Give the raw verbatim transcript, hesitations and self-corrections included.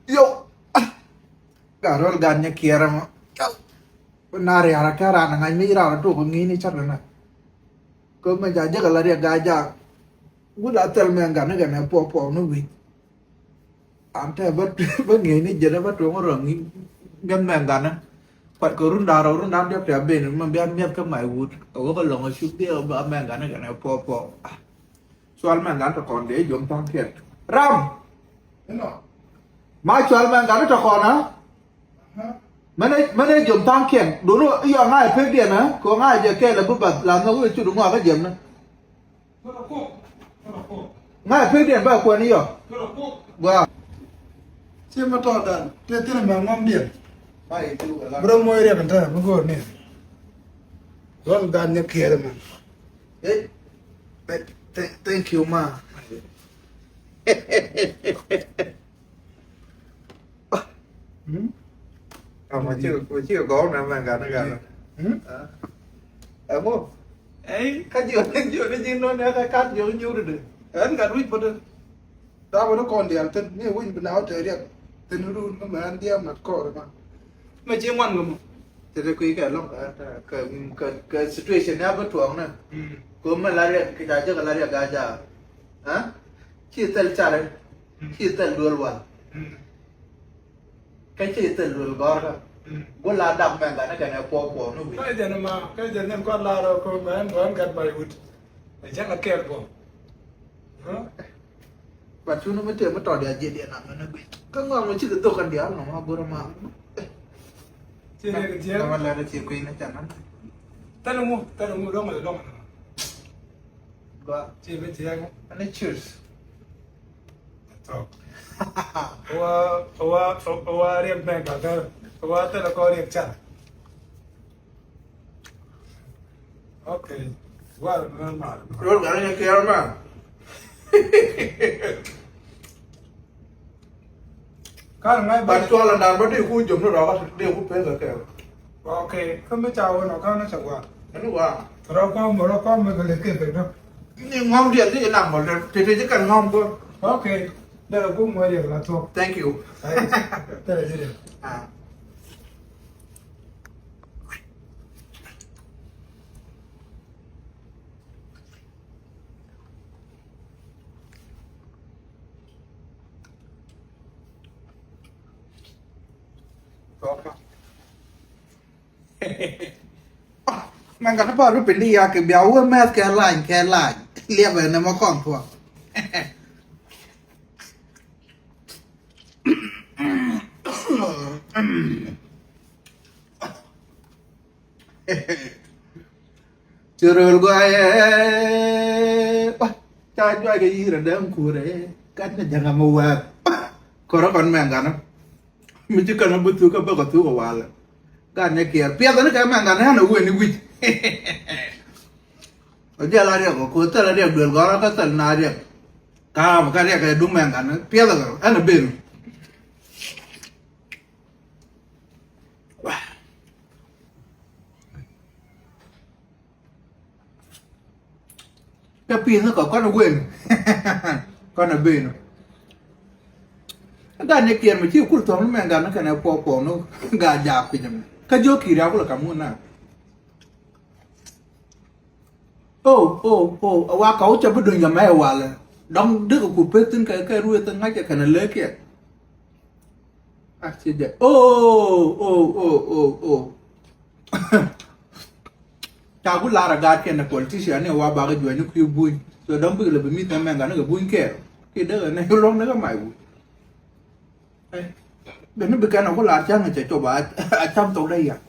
Yo. Gat rɔl gat nyɛ kiɛrɛ mɔ. Na riara kɛ ran ŋa̱c mi ran tok ŋi̱ni car na. Kɛ mɛ ja jek la riak ga ja. Wut a thɛl mɛ ŋa̱n ni kɛ nɛ puɔ puɔ ni wi̱c. An tɛ bä bä ŋi̱ni jɛ dɛ bä tuɔŋ rɔŋ ŋi̱n mɛ ŋa̱n ni. Kuat kɛ run da̱a̱r run da̱a̱r diɔk tɛ ben mɛ bia miɛth kä may wut. Kɛ wä kɛ lɔŋ a cuk diɛ bä mɛ ŋa̱n ni kɛ nɛ puɔ puɔ. Cual mɛ ŋa̱n tɔ kɔn dee jom tha̱a̱ŋ kiɛn. Ram. Ma cual mɛ ŋa̱n tɔ kɔn a. Mɛn ɛ, mɛn ɛ jom tha̱a̱ŋ kiɛn. Duni yɔ ŋa̱c pek diɛn ɛ kɛ ŋa̱c jɛ kɛɛl ɛ bi bath la nhɔk i̱ cut ŋɔak kä jɛm ni. Ŋa̱c pek diɛn ba kuɛn i̱ yɔ. Gua. Ci mɛ tɔɔdan tëë thin ɛmɛ ŋɔm diɛn. Bi rɔ moc riɛk ɛn tɛmɛ mi go̱o̱r ni. Rɔl gan nyɛ kiɛɛr ɛmɛ. Thank you ma. Ama ci, ci gɔw na mɛ gana gana. Ɛŋu? Ɛy, ka jiɔ ni jiɔ ni jiŋ nɔ ni ka kat jiɔ ni nyuuri di. Ɛn gat wi̱c bä di. Daa bä ni kɔn dial thin ni wi̱c bi na wä te riɛk. Thin run ni mɛ ɛn diɛ mat kɔɔr ma. Mɛ ci ŋuan ŋa mɔ. Te te kui̱ kɛ lɔŋ kɛ, kɛ, kɛ situation ni a bä tuɔɔk ni. Ko mɛ la riɛk ki ca jek la riɛk a ja. Ha? Ci thil carɛ. Ci thil duel wal. Kä ci thil duel gɔrkä. Gu la dak mɛn gani kɛnɛ puɔ puɔ ni wi̱i̱. Kä jɛn ma, kä jɛn ni kɔn la rɔ ko mɛn gɔn gat may wut. Ɛ jɛn a kɛɛl bɔ. But cuni mi tëë mi tɔt ya jiɛ diɛ nam ni guic. Kä ŋɔak mi ci kɛ dhok kan diaal nɔmɔ a go̱rɛ ma. Ci lɛ kɛ jiɛ. Nɔmɔ lɛ rɛ ci kui̱ ni can nan. Tɛn ŋu, tɛn ŋu lɔŋ lɛ lɔŋ. Gua. Ci bi tiɛŋ. Ani cheers. Tɔk. Wa, wa, wa riɛk bɛn ka kɛ. Wa tɛlɛ kɔ riɛk ca. Okay. Wa mɛ mal. Rol gari ni kiɛr ma. Kan ŋa̱c ba cual an dan ba dee ku jom ni rɔk dee ku peth kɛ. Okay, kä mi ca wä nɔ kan ni ca gua. Ni wa. Rɔ kɔm, rɔ kɔm mi kɛ lɛ kɛ peth nɔ. Ni ŋɔm diɛl ti nam mɔ lɛ ti ti kan ŋɔm bä. Okay. Dee ku mɔ diɛl la tuɔk. Thank you. Ai, dee la jɛ dee. Ah. Mɛn gat pa ru pindi ya kɛ bia wä mɛth kɛ lany kɛ lany. Liɛpɛ ni ma kɔn tuɔ. Ci röl guayɛ ca juac kɛ yir a däŋ kurɛ. Gat ni jaŋa mi wɛɛk kɔrɔ kɔn mɛn gat ni. Mi ci kɛn a bi thuk kä bäkɛ thuk a walɛ. Gat ni kiɛɛr piɛth ni kɛ mɛn gat ni ɣän a wen i̱ wi̱c. Ɔ jiɛl a riɛk ɔ ko̱ thɛl a riɛk duel gɔrä kä thɛl na riɛk. Kaam kä riɛk kɛ duŋ mɛn gat ni piɛth a kɛ ɣän a ben. Kä pi̱i̱n ni kɔ kɔn wen kɔn a ben. Gat ni kiɛn mi ci kul thɔŋ ni mɛn gat ni kɛn ɛ puɔ puɔ ni gat jaak piny mi kä jiök ki̱i̱r ya kul kam ŋun na. O o o a wa kɔw ca bi duny kɛ mɛ walɛ dɔŋ dikɛ ku peth thin kɛ kɛ rueth ŋa̱c kɛ kɛn a lek kiɛ. A ci jɛ o o o o o. Ca gu lar a gaat kɛn a politician ni wa bak a juɔny ni kui̱ buny. So dɔ̱ŋ bik lɛ bi mi̱th ɛmɛ ŋa ni kɛ buny kɛɛr. Ki dee kɛ ni luɔ̱ŋ ni kɛ may wut. Bɛ ni bi kɛn a gu lar ca̱ŋ cɛ cop a cam thok dee yak.